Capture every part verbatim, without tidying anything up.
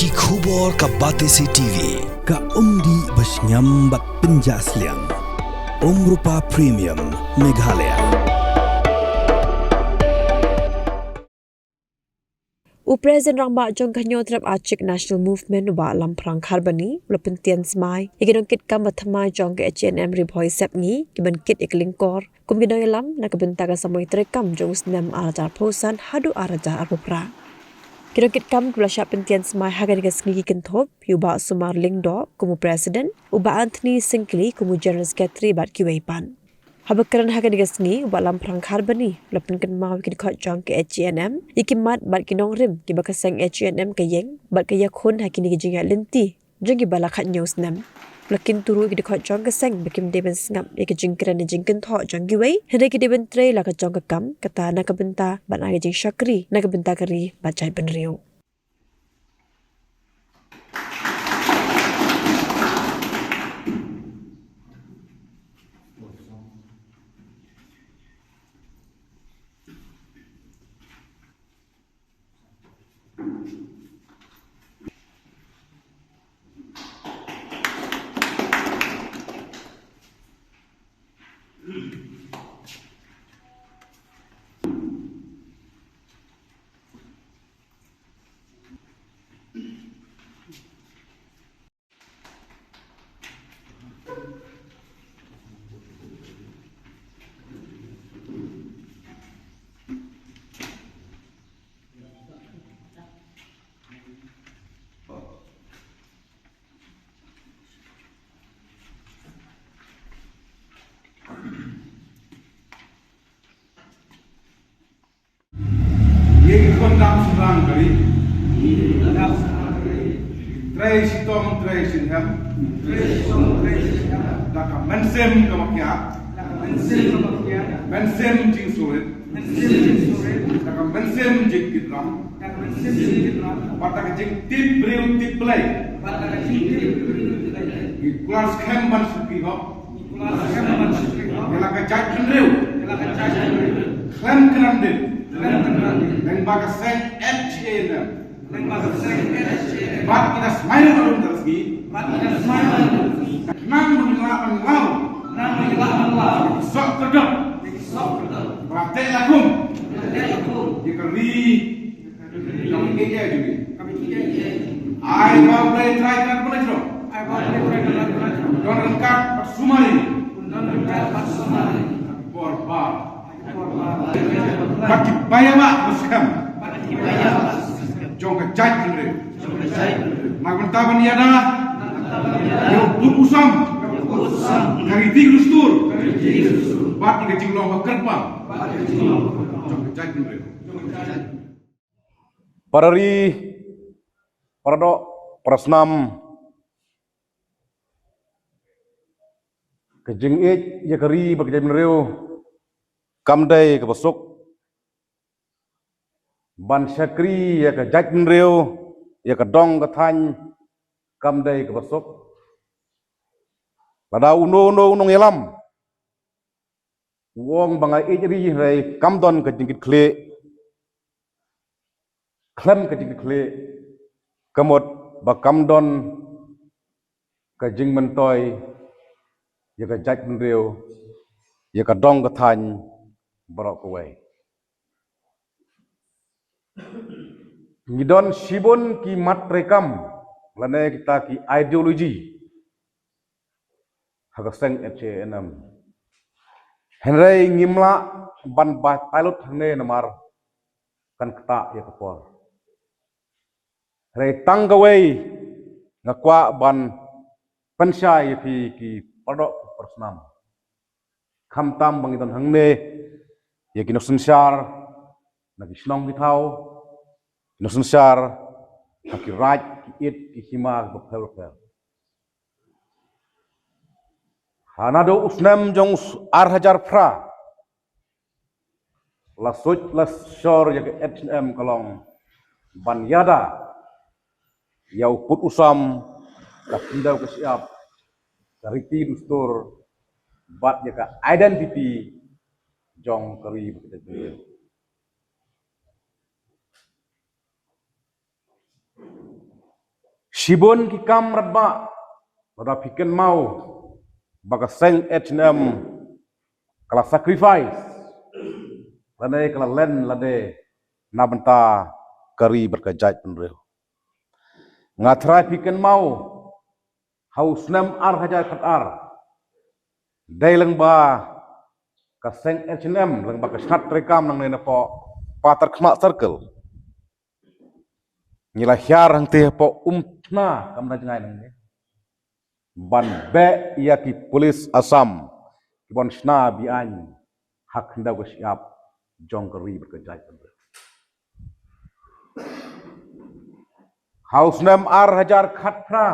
Ki khubor ka Batesi T V, ka umdih ba shngiam bad pynjah sliang. Umrupa Premium, Meghalaya. U President Rangbah jong ka Hynñiewtrep Achik National Movement, u Bah Lamphrang Kharbani, u la pyntian smai ïa ki nongkitkam ba thymmai jong ka H A N M Ri Bhoi Sepngi, ki ban kit ïa ka lyngkor kum ki nongïalam na ka bynta ka samoi treikam jong u snem ar hajar arphew san haduh ar hajar arphew phra. Ki nongkitkam kiba la shah pyntian smai ha kane ka sngi ki kynthup ïa u Bah Sumar Lyngdoh kum u President, u Bah Anthony Syngkli kum u General Secretary bad kiwei pat. Haba kren ha kane ka sngi, u Bah Lamphrang Kharbani u la pynkynmaw ïa ki dkhot jong ka H A N M, ïa ki mat bad ki nongrim kiba ka seng H A N M ka ïeng bad ka ïakhun ha kine ki jingïaid lynti jong kiba la khathynñiew snem. U la kyntu ruh ïa ki dkhot jong ka seng ba kim dei ban sngap ïa ka jingkren ne jingkynthoh jong kiwei, hynrei ki dei ban trei la ka jong ka kam, kata na ka bynta ban ai ka jingshakri na ka bynta ka ri bad jaitbynriew. Ïa ki khun dang sdang kari. Trei shitom trei shihem. Da ka mynsiem kaba kiad. Mynsiem jingsngewrit. Da ka mynsiem jingkitram. Bad da ka jingtip briew tip Blei. Ngi kular skhem ban sngewthuh hok ïa la ka jaitbynriew. Khlem kynran dien. Lyngba ka seng H A N M. Bad ngi da smai ruh harum ka sngi. Khnang ba ngin lah ban law. Soh kyrdoh. Ba teh la kum. Ïa ka ri. Kaba ïeit ïa jong ngi. Ai ba U Blei Trai Kynrad ban jrong. Don ryngkat bad sumar ïa ngi. Por bar. Bad kiba ïa ba skhem. Jong ka jaitbynriew. Na ka bynta ban ïada ïa u pud u sam, ka riti ka dustur bad ïa ka jinglong ba kyrpang jong ka jaitbynriew. Para ri, para doh, para snam, ka jingïeit ïa ka ri bad ka jaitbynriew kam dei kaba suk. Ban shakri ïa ka jaitbynriew, ïa ka dong ka thaiñ, kam dei kaba suk. Lada uno uno u nongïalam u ong ba nga ïeit ri, hynrei kam don ka jingkitkhlieh, khlem ka jingkitkhlieh, ka mut ba kam don ka jingmyntoi ïa ka jaitbynriew, ïa ka dong ka thaiñ baroh kawei. Ngi don shibun ki mat treikam lane kita ki ideology ha ka seng H A N M. Hynrei ngim lah ban ba tylot hangne namar kan ktah ïa ka por. Hynrei tang kawei nga kwah ban pynshai ïa phi ki para doh para snam. Khamtam ba ngi don hangne ïa ki nongsynshar na ki shnong ki thaw, ki nongsynshar na ki raid, ki it, ki hima kiba pher bapher. Ha naduh u snem jong u s-, ar hajar phra, la suit la shor ïa ka H A N M ka long ban ïada ïa u pud u sam, ka khyndew ka shyiap, ka riti dustur bad ïa ka identity jong ka ri bad ka jaitbynriew. Shibun ki kam radbah, lada phi kynmaw ba ka seng H N M ka la sacrifice lane ka la len lade na bynta ka ri bad ka jaitbynriew. Nga tharai phi kynmaw ha u snem ar hajar khatar, dei lyngba ka seng H N M, lyngba ka shnat treikam nangne napoh Patarkhmah Circle, ngi la hiar hangtei hapoh Umthna, kam da jngai nangne, ban beh ïa ki pulit Assam ki ban shna be-aiñ ha khyndew ka shyiap jong ka ri bad ka jaitbynriew. Ha u snem ar hajar khatphra,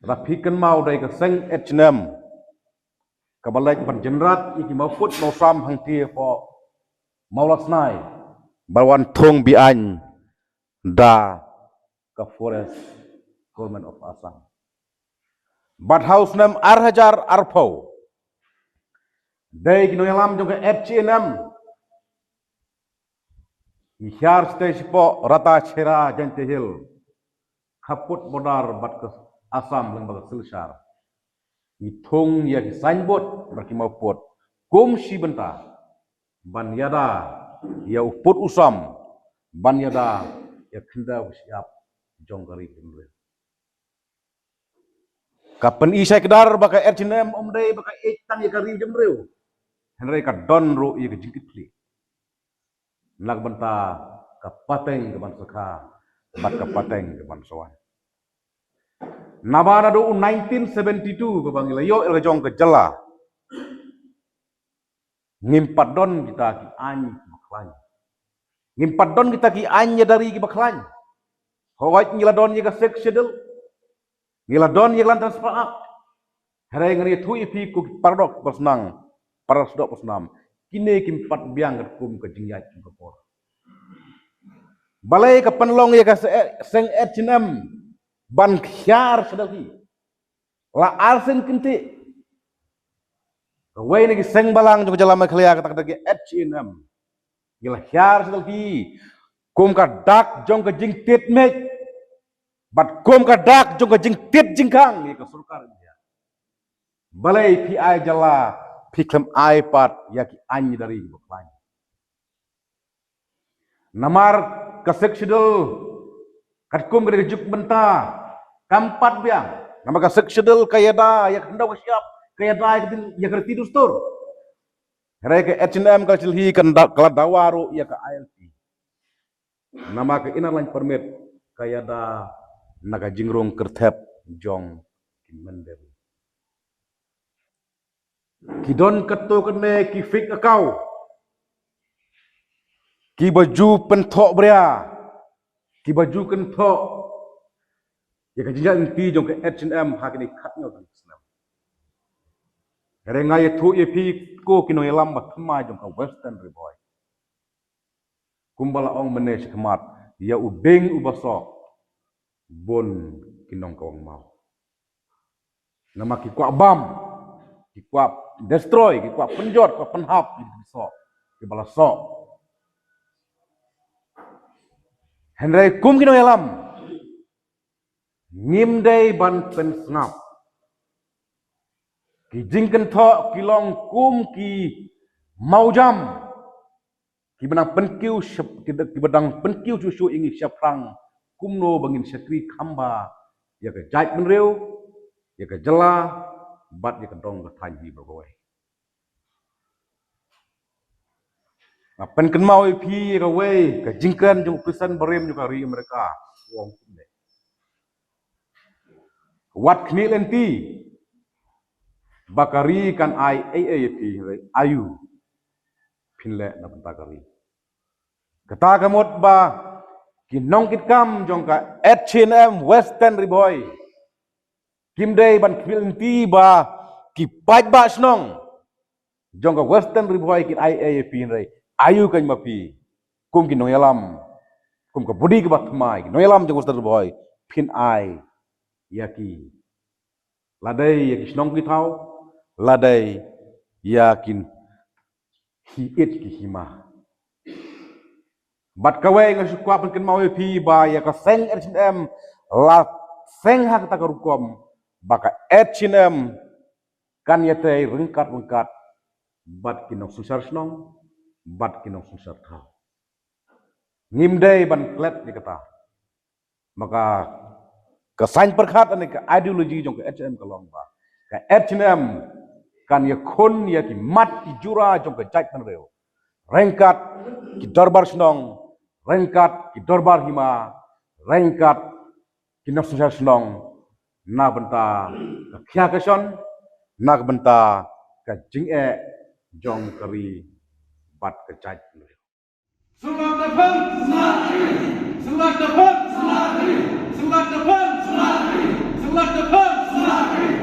lada phi kynmaw, dei ka seng H N M kaba leit ban jynrat ïa ki mawpud mawsam hangtei hapoh Mawlasnai, ba wan thung be-aiñ da ka Forest Government of Assam. Bad ha u snem ar hajar arphew, dei ki nongïalam jong ka H N M, ngi hiar shatei shapoh Ratacherra, Jaintia Hills, khappud border bad ka Assam lyngba ka Silchar. Ngi thung ïa ki signboard bad ki mawpud kum shi bynta ban ïada ïa u pud u sam, ban ïada ïa khyndew ka shyiap jong ka ri jong u. Ka pyni shai kdar ba ka H N M ym dei ba ka ïeit tang ïa ka ri jong u, hynrei ka don ruh ïa ka jingkitkhlieh na ka bynta ka pateng ka ban sakha bad ka pateng ka ban sawai. Naba naduh u nineteen seventy-two, kaba ngi la ïoh ïa la ka jong ka jylla, ngim pat don kita ki aiñ kiba khlaiñ. Ngim pat don kita ki aiñ ïada ri kiba khlaiñ. Hooid, ngi la don ïa ka Sixth Schedule, ngi la don ïa ka Land Transfer Act. Hynrei ngan ïathuh ïa phi ko ki para doh para snam, para doh para snam, kine kim pat biang katkum ka jingïaid kum ka por. Balei ka pynlong ïa ka se-, seng H N M ban hiar sha Delhi la arsien kynthih? Kawei na ki seng balang jong ka jylla Meghalaya, kata ka dei ka H N M, ki la hiar sha Delhi kum ka dak jong ka jingtied miej bad kum ka dak jong ka jingtied jingkhang ïa ka sorkar India. Balei phi ai jylla, phi khlem ai pat ïa ki aiñ ïada ri kiba khlaiñ? Namar ka Sixth Schedule katkum ka dei ka juk mynta kam pat biang. Namar ka Sixth Schedule ka ïada ïa ka khyndew ka shyiap, ka ïada ïa ka ding, ïa ka riti dustur. Hynrei ka H N M ka la jylliew, ka da-, ka la dawa ruh ïa ka I L P. Namar ka Inner Line Permit ka ïada na ka jingrung kyrthep jong ki mynder. Ki don katto katne ki fake account, kiba ju pynthoh bria, kiba ju kynthoh ïa ka jingïaid lynti jong ka H N M ha kine ki khatnïew tylli ki snem. Hynrei nga ïathuh ïa phi ko ki nongïalam ba thymmai jong ka Western Ri Bhoi, kumba la ong mynne shakhmat, ïa u dieng uba soh bun ki nongkawang maw. Namar ki kwah bam, ki kwah destroy, ki kwah pynjot, kwah pynhap ïa ki soh kiba la soh. Hynrei kum ki nongïalam, ngim dei ban pynsngap. Ki jingkynthoh ki long kum ki mawjam kiba dang pynkiew shap-, kiba, kiba dang pynkiew shuh shuh ïa ngi shaphrang kumno ba ngin shakri kham bha ïa ka jaitbynriew, ïa ka jylla bad ïa ka dong ka thaiñ hi baroh kawei. Nga pynkynmaw ïa phi ïa kawei ka jingkren jong u President barim jong ka ri America, u ong kumne: Wat khmih lynti ba ka ri kan ai ei ei ïa phi, hynrei aïu phin leh na bynta ka ri. Kata ka mut ba ki nongkitkam jong ka H N M Western Ri Bhoi kim dei ban khmih lynti ba ki paidbah shnong jong ka Western Ri Bhoi kin ai ei ei ïa phi, hynrei aïu kein ma phi kum ki nongïalam, kum ka body kaba thymmai, ki nongïalam jong ka Western Ri Bhoi, phin ai ïa ki, la dei ïa ki shnong ki thaw, la dei ïa ki hi ïit ki hima. Bad kawei nga shu kwah pynkynmaw ïa phi ba ïa ka seng H N M la seng ha kata ka rukom ba ka H N M kan ïatei ryngkat ryngkat bad ki nongsynshar shnong bad ki nongsynshar thaw. Ngim dei ban klet ïa kata. Maka ka saiñ pyrkhat ne ka ideology jong ka H N M ka long ba ka H N M kan ïakhun ïa ki mat ki jura jong ka jaitbynriew ryngkat ki dorbar shnong, ryngkat ki dorbar hima, ryngkat ki nongsynshar shnong, na bynta ka khia ka shon, na bynta ka jingeh jong ka ri bad ka jaitbynriew. Surat da phan, surat da phan, surat da phan, surat da phan.